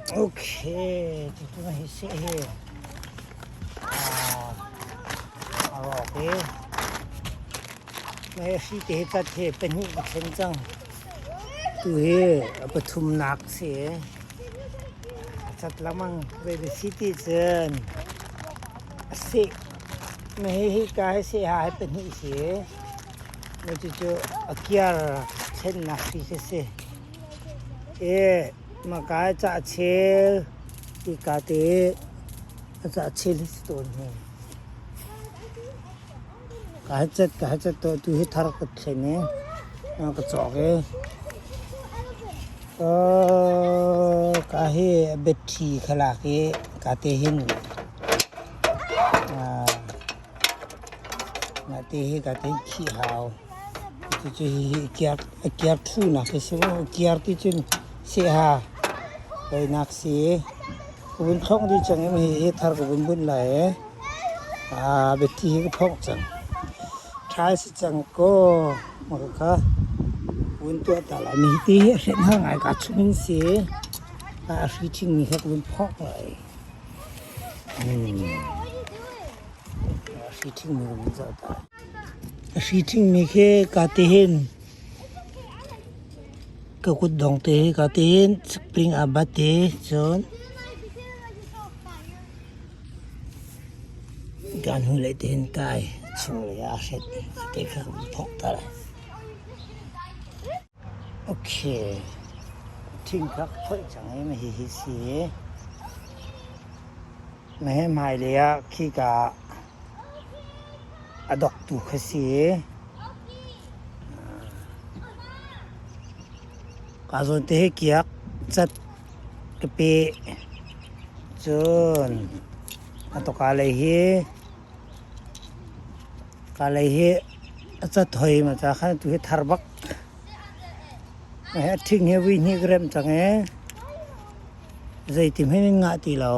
Okay, cucu na hi seh hi a rawk i na hi hri te hi cat hi pahnih ka thlen cang. Tu hi a pathumnak si. A cat lengmang zei na si ti cun a seh. Na hi hika hi seh ha hi pahnih si. Na cucu a kiar thlennak hri khi si. E maka cah chel ika te a cah chel hi si tawn hi. Ka cat ka cat to tu hi thar ka thlen i ka cawk i ka hi battery kha lak i ka te hin mah te hi ka te hin khih hau. Cucu hihi a kiar ṭhunak hi si mu. Kiar ti cun seh-ha loinak si. Ka vun phongh dih cang i hihi thar ka vun bunh lai i biathi hi ka phongh cang. Ṭha si cang kaw mah khakha vun tuah ta lai. Mi hiti hi a hrenh har ngai kaa chung in si. A hri ṭhingmi kha ka vun phongh lai. A hri ṭhingmi ka vun zoh ta lai. A hri ṭhingmi khi kaa ti hin ka kutdong te hi kaa ti hin spring aa bat i cun kaan hnulei te hin kai chunglei ah aa hret te kha ka vun thawk ta lai. Okay, thing kha ka phoih cang i mah hihi si. Mah hi hmailei ah khika ah A doktu kha si. Kaa zawn te hi kiak cat ka pe. Cun a tawka lei hi ka lei hi a cat hoi ma ca khan tu hi thar bak. A ṭhing hi vui hnih ka remh cang i zeitim hin in ngah ti lo.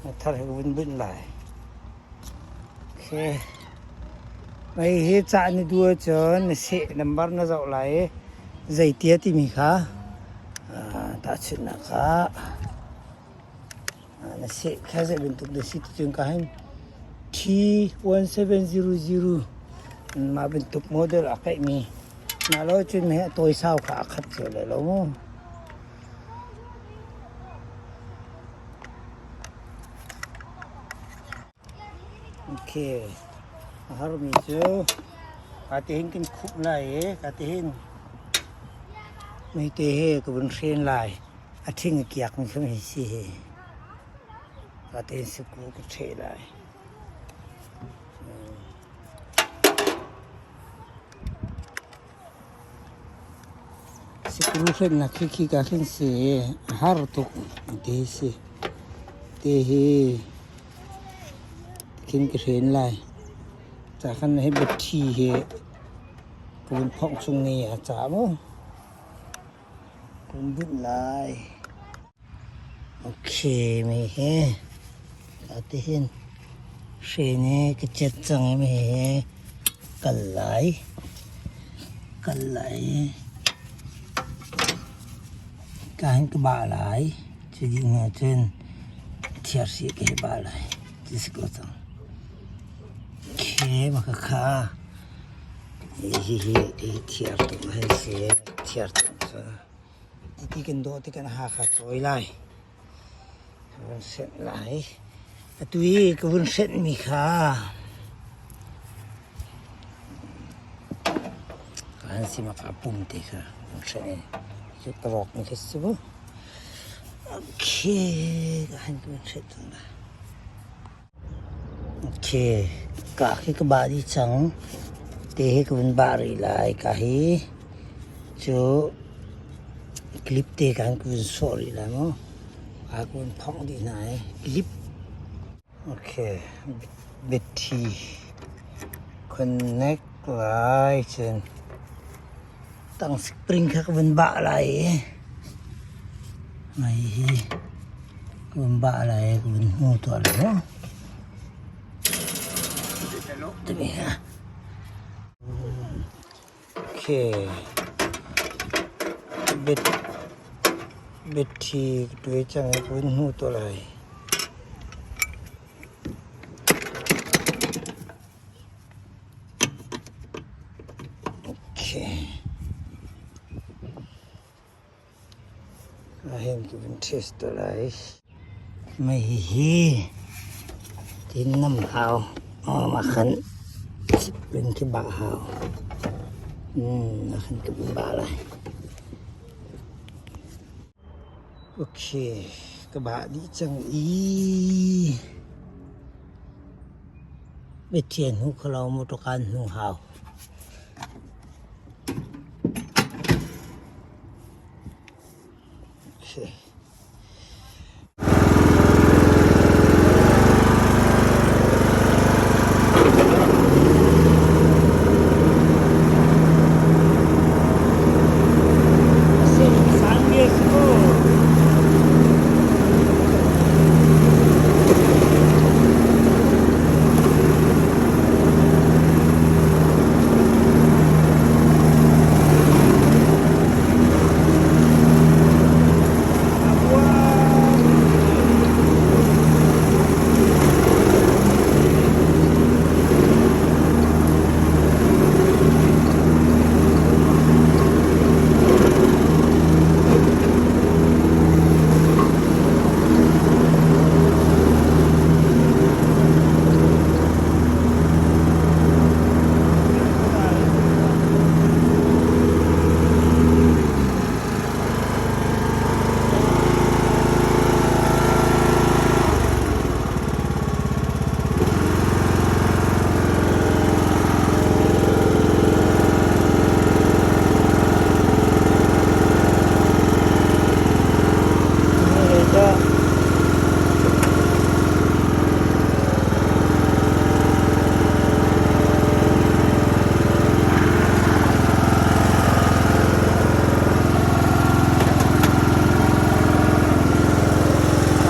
A thar hi ka vun bunh lai. Okay. Mei hi cah na duh ahcun na seh number na zoh lai i zeitia timi kha tahchunhnak ah na seh kha zei bantuk dah si ti cun ka hin T1700 mah bantuk model a kaihmi mah lo cun mei a tawisau kha a khat cio lai lo mu. Okay. A harmi cu kaa ti hin kan khup lai i kaa ti hin meite he ka vun hren lai. A ṭhing a kiak mi kha hei si hi. Kaa ti hin sikru ka ṭheh lai. Sikru hrennak khi khika khin si a har tuk ti si. Ti hi khin ka hren lai. Ca khan hi batṭhi hi ka vun phongh chung ni a ca mu. Ka vun bunh lai. Okay, mi hi ati hin hren hi ka cet cang i mi hi kal lai. Kal lai. Ka hin ka bah lai. Cu dih hnu cun thiarsi ka hi bah lai. Ti si ko cang. Okay, maka kha. Hihi hi thiar tung hei si. Thiar tung cu. Ti kan dawh ti kan ha kha cawi lai. Ka vun senh lai. Atu i ka vun hrenhmi kha kan si mak a pum te kha vun hrenh i cu ka rawkmi kha si mu. Okay, ka han ka vun hrenh cang lai. Okay, ka khi ka bah dih cang. Te hi ka vun bah rih lai. Ka hi cu clip te kan ka vun sawh rih lai mu. Ka ka vun phongh dih hna i clip. Okay, battery connect lai cun tang spring kha ka vun bah lai i mei hi ka vun bah lai i ka vun hmu tuah lai mu. Okay. Biaṭhi ka ṭuai cang i ka vun hmu tuah lai. Ahhin ka vun test tuah lai. Mei hihi tin nam hau. Mah khan spring khi bah hau. Ah khan ka vun bah lai. Okay, ka bah dih cang i biathian hnu kho lo motor kaan hnu hau. Okay.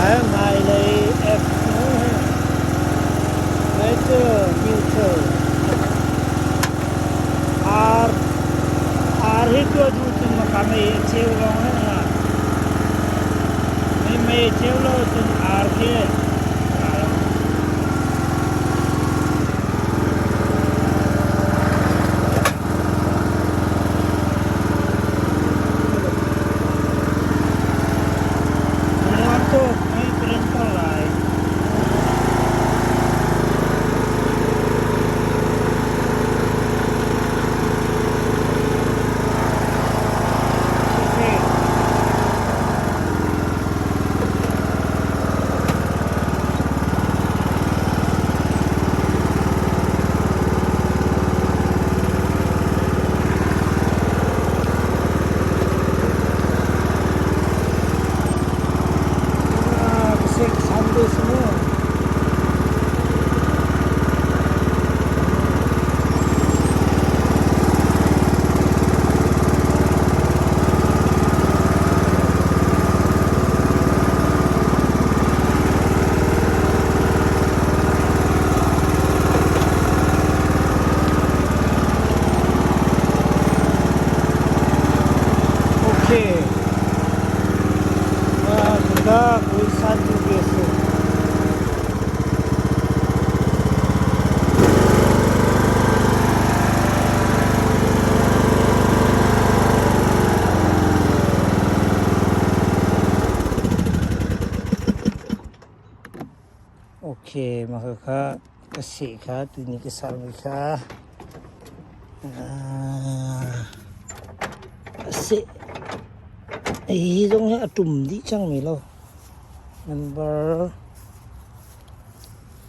Hmailei F cu neutral. R R hi tuah duh cun maka mei a ceu lawng he nga. Mei mei a ceu lo cun R khi nga lo. Nuam tuk, mei ka rin ko lai. Siseh. Okay. Ganda, Wilson USA. Okay, makaka kasi kha tuni ka salmi kha. A seh. Hi zong hi a ṭum dih cangmi lo.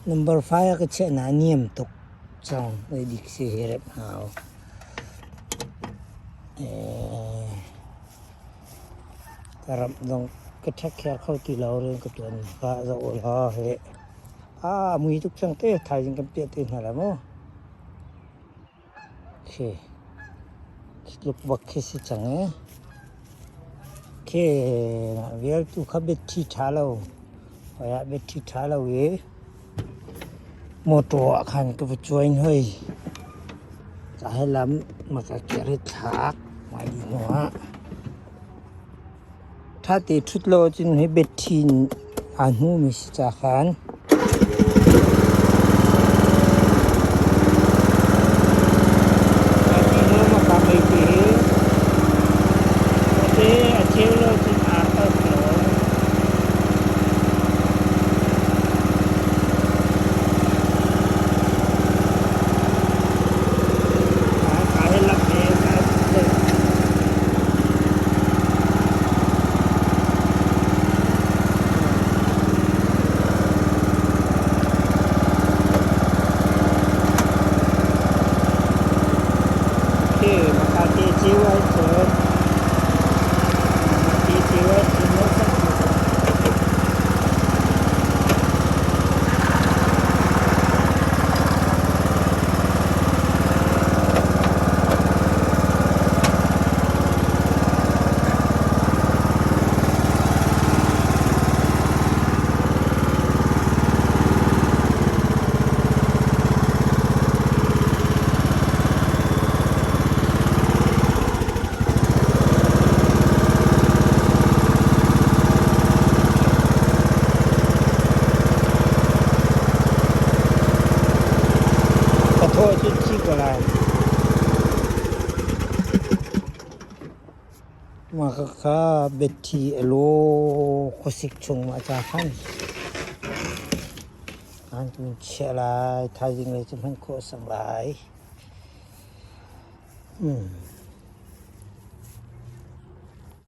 Number 5 ah ka chiah na a niam tuk cang. Zeidik si hi remh hau. Ka ramh zong ka ṭhekher kho ti lo rian ka ṭuan ka zoh law hi. A mui tuk cang te thaizing kan piah te hna la mu. Khi tluk bak khi si cang ee. Khi vialtu kha biaṭhi ṭha lo. Hoi ah biaṭhi ṭha lo i mawṭaw ah khan ka va cuain hoi. Ka he lam ma ka kir i thlak ngai dih hnu ah. Ṭhate ṭhut lo ahcun hi biaṭhi in aa hnumi si ca khan. A cheu lo cun aa kal kho. Ka thaw cu thi ko lai. Mah khakha biathi a law khuasik chung ah ca khan an tun chiah lai. Thaizing lei cu hman khawh a si lai.